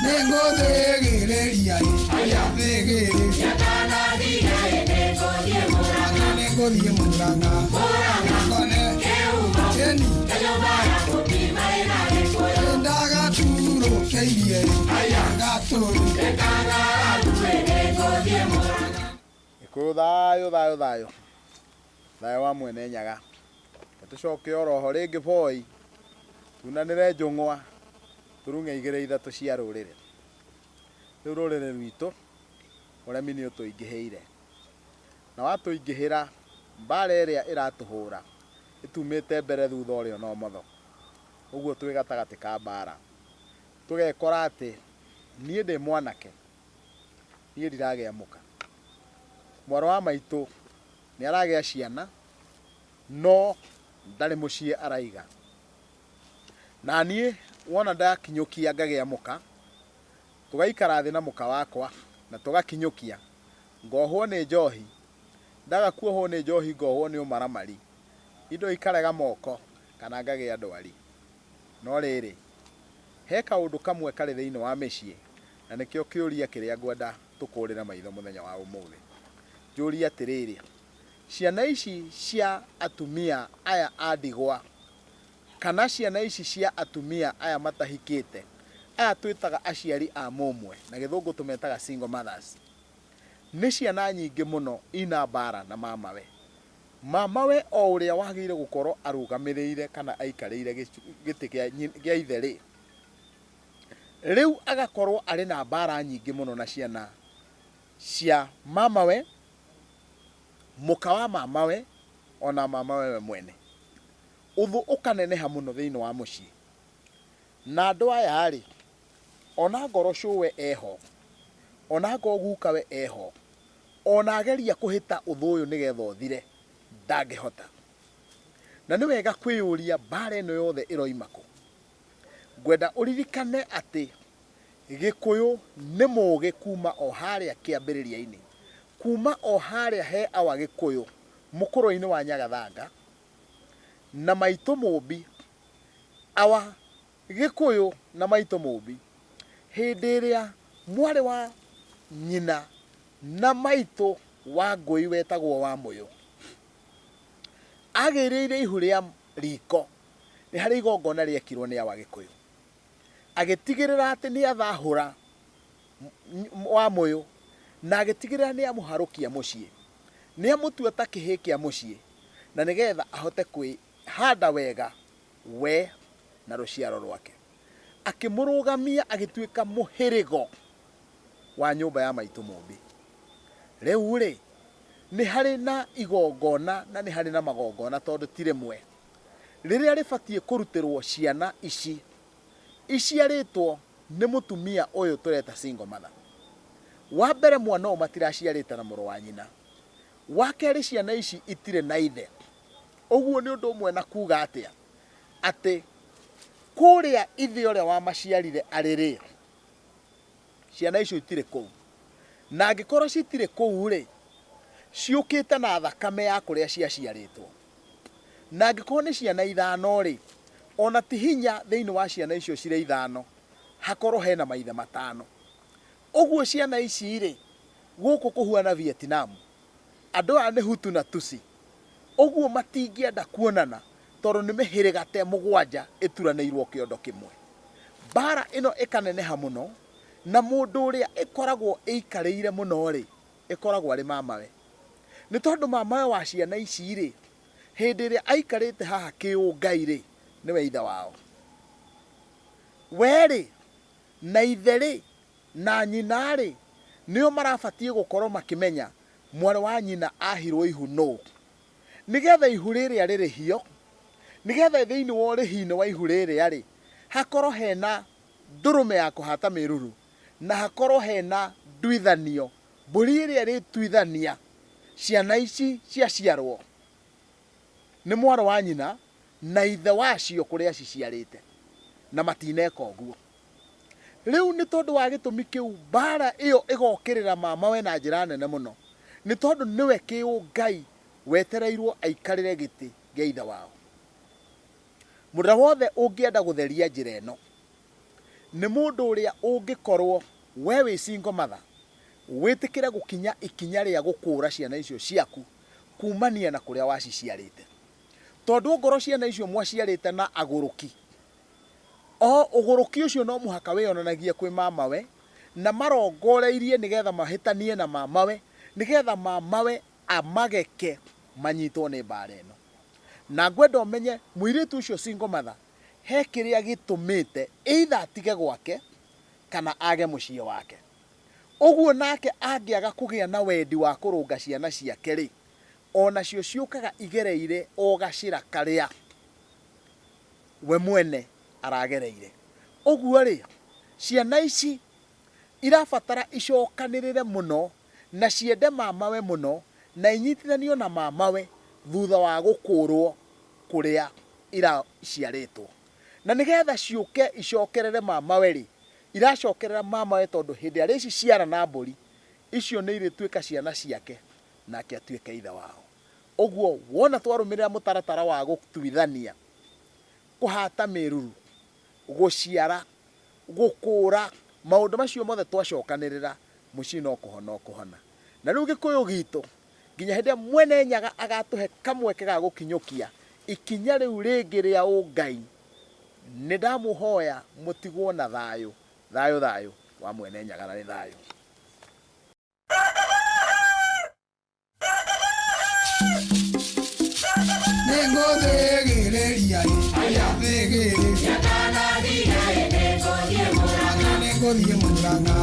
Nĩngũthĩgĩrĩria thĩgĩrĩria nĩngũthiĩ Mũrang'a ngone ĩni ndagaturũkĩirie gatũrũ. Gĩkũyũ thayũ thayũ thayũ thayũ wa mwene Nyaga. Reke tũcoke oroho rĩngĩ boy tunanĩre njũng'wa tũrung'e igĩrĩ ithatũ cia rũrĩrĩ. Rĩu rũrĩrĩ rwitũ ũremi nĩ ũtũingĩhĩire na watũingĩhĩra mbara ĩrĩa ĩratũhũra ĩtumĩte mbere thutha ũrĩo na ũmotho. Ũguo twĩ gatagatĩ ka mbara tũgekora atĩ niĩ ndĩ mwanake niĩ ndiragĩa mũka. Mwarĩ wa maitũ nĩ aragĩa ciana no ndarĩ mũciĩ araiga. Na niĩ wona ndakinyũkia ngagĩa mũka, tũgaikara thĩ na mũka wakwa na tũgakinyũkia, ngohwo nĩ njohi, ndaga kuohwo nĩ njohi ngohwo nĩ ũmaramari, indo ikarega moko kana ngagĩa ndwari. No rĩrĩ, he kaũndũ kamwe karĩ thĩinĩ wa mĩciĩ na nĩkĩo kĩũria kĩrĩa ngwenda tũkũrĩre maitho mũthenya wa ũmũthĩ. Njũrie atĩrĩrĩ, ciana ici cia atumia aya a ndigwa kana ciana ici cia atumia aya matahikĩte, aya twĩtaga aciari a mũmwe, na gĩthũngũ tũmetaga single mothers, nĩ ciana nyingĩ mũno ina mbara na mamawe. Mamawe o ũrĩa wagĩrĩire gũkorwo arũgamĩrĩire kana aikarĩire gĩtĩ gĩa ithe-rĩ, rĩu agakorwo arĩ na mbara nyingĩ mũno na ciana cia mamawe, mũka wa mamawe, ona mamawe we mwene. Ũthũ ũkaneneha mũno thĩinĩ wa mũciĩ. Na andũ aya-rĩ, ona ngorwo cũwe eho, ona ngorwo gukawe eho, ona ageria kũhĩta ũthũ ũyũ nĩgetha ũthire, ndangĩhota. Na nĩ wega kwĩyũria mbara ĩno yothe ĩroima kũ? Ngwenda ũririkane atĩ Gĩkũyũ nĩ mũgĩ kuma o harĩa kĩambĩrĩria-inĩ. Kuma o harĩa he awa Gĩkũyũ mũkũrwe-inĩ wa Nyagathanga na maitũ Mũmbi, awa Gĩkũyũ na maitũ Mũmbi, hĩndĩ ĩrĩa mwarĩ wa nyina na maitũ wa Ngũi wetagwo Wamũyũ agĩrĩire ihu rĩa riko, nĩ harĩ igongona rĩekirwo nĩ awa Gĩkũyũ. Agĩtigĩrĩra atĩ nĩ athahũra Wamũyũ na agĩtigĩrĩra nĩ amũharũkia mũciĩ, nĩ amũtua ta kĩhĩĩ kĩa mũciĩ na nĩgetha ahote kwĩhanda wega we na rũciaro rwake. Akĩmũrũgamia agĩtuĩka mũhĩrĩgo wa nyũmba ya maitũ Mũmbi. Rĩu-rĩ, nĩ harĩ na igongona na nĩ harĩ na magongona tondũ ti rĩmwe. Rĩrĩa rĩbatiĩ kũrutĩrwo ciana ici iciarĩtwo nĩ mũtumia ũyũ tũreta single mother. Wa mbere mwana ũyũ matiraciarĩte na mũrũ wa nyina. Wa kerĩ ciana ici itirĩ na ithe. Ũguo nĩ ũndũ ũmwe na kuga atĩa? Atĩ kũrĩa ithe ũrĩa wamaciarire arĩ rĩ, ciana icio itirĩ kũu. Na angĩkorwo citirĩ kũu rĩ, ciũkĩte na thakame ya kũrĩa ciaciarĩtwo. Na angĩkorwo nĩ ciana ithano-rĩ, o na ti hinya thĩinĩ wa ciana icio cirĩ ithano hakorwo hena maithe matano. Ũguo ciana ici-rĩ, gũkũ kũhuana Vietnam. Andũ aya nĩ Hutu na Tutsi. Ũguo matingĩenda kuonana tondũ nĩ mĩhĩrĩga te mũgwanja ĩturanĩirwo kĩondo kĩmwe. Mbara ĩno ĩkaneneha mũno, na mũndũ ũrĩa ĩkoragwo ĩikarĩire mũno-rĩ, ĩkoragwo arĩ mamawe. Nĩ tondũ mamawe wa ciana ici-rĩ, hĩndĩ ĩrĩa aikarĩte haha kĩũngai-rĩ, nĩwe ithe wao. We-rĩ, na ithe-rĩ, na nyina-rĩ, nĩo marabatiĩ gũkorwo makĩmenya mwarĩ wa nyina ahirwo ihu nũ. Nĩgetha ihu rĩrĩa rĩrĩhio, nĩgetha thĩinĩ wa ũrĩhi-inĩ wa ihu rĩrĩa-rĩ, hakorwo hena ndũrũme ya kũhata mĩruru, na hakorwo hena nduithanio Mbũri ĩrĩa ĩrĩtuithania ciana ici ciaciarwo nĩ mwarĩ wa nyina na ithe wacio kũrĩa aciciarĩte, na matineka ũguo. Rĩu nĩ tondũ wa gĩtũmi kĩu mbara ĩyo ĩgokĩrĩra mamawe na njĩra nene mũno, nĩ tondũ nĩwe kĩũngai wetereirwo aikarĩre gĩtĩ gĩa ithe wao. Mũrĩa wothe ũngĩenda gũtheria njĩra ĩno, Nĩ mũndũ ũrĩa ũngĩkorwo we wĩ single mother, wĩtĩkĩre gũkinya ikinya rĩa gũkũra ciana icio ciaku kumania na kũrĩa waciciarĩte. Tondũ ongorwo ciana icio mwaciarĩte na agũrũki, o ũgũrũki ũcio no mũhaka wĩyonanagie kwĩ mamawe, na marongoreirie nĩgetha mahĩtanie na mamawe, nĩgetha mamawe amageke manyitwo nĩ mbara ĩno. Na ngwenda ũmenye mũirĩtu ũcio single mother he kĩrĩa gĩtũmĩte either atige gwake kana age mũciĩ wake. Ũguo nake angĩaga kũgĩa na wendi wa kũrũnga ciana ciake rĩ, onacio ciũkaga igereire o gacĩra karĩa we mwene aragereire. Ũguo rĩ, ciana ici irabatara icokanĩrĩre mũno na ciende mamawe mũno na inyitithanio na mamawe thutha wa gũkũrwo kũrĩa iraciarĩtwo. Na nĩgetha ciũke icokerere mamawe rĩ, iracokerera mamawe tondũ hĩndĩ ĩrĩa arĩciciara na mbũri, icio nĩ irĩtuĩka ciana ciake nake atuĩke ithe wao. Ũguo wona twarũmĩrĩra mũtaratara wa gũtuithania, kũhata mĩruru, gũciara, gũkũra, maũndũ macio mothe twacokanĩrĩra, mũciĩ no kũhona ũkũhona. Na rĩu Gĩkũyũ gitũ, nginya hĩndĩ ĩrĩa Mwene Nyaga agatũhe kamweke ga gũkinyũkia ikinya rĩu rĩngĩ rĩa ũngai, nĩ ndamũhoya mũtigwo na thayũ, thayũ thayũ wa Mwene Nyaga na nĩ thayũ. Nĩngũthĩgĩrĩria thĩgĩrĩ nĩngũthiĩ Murang'a.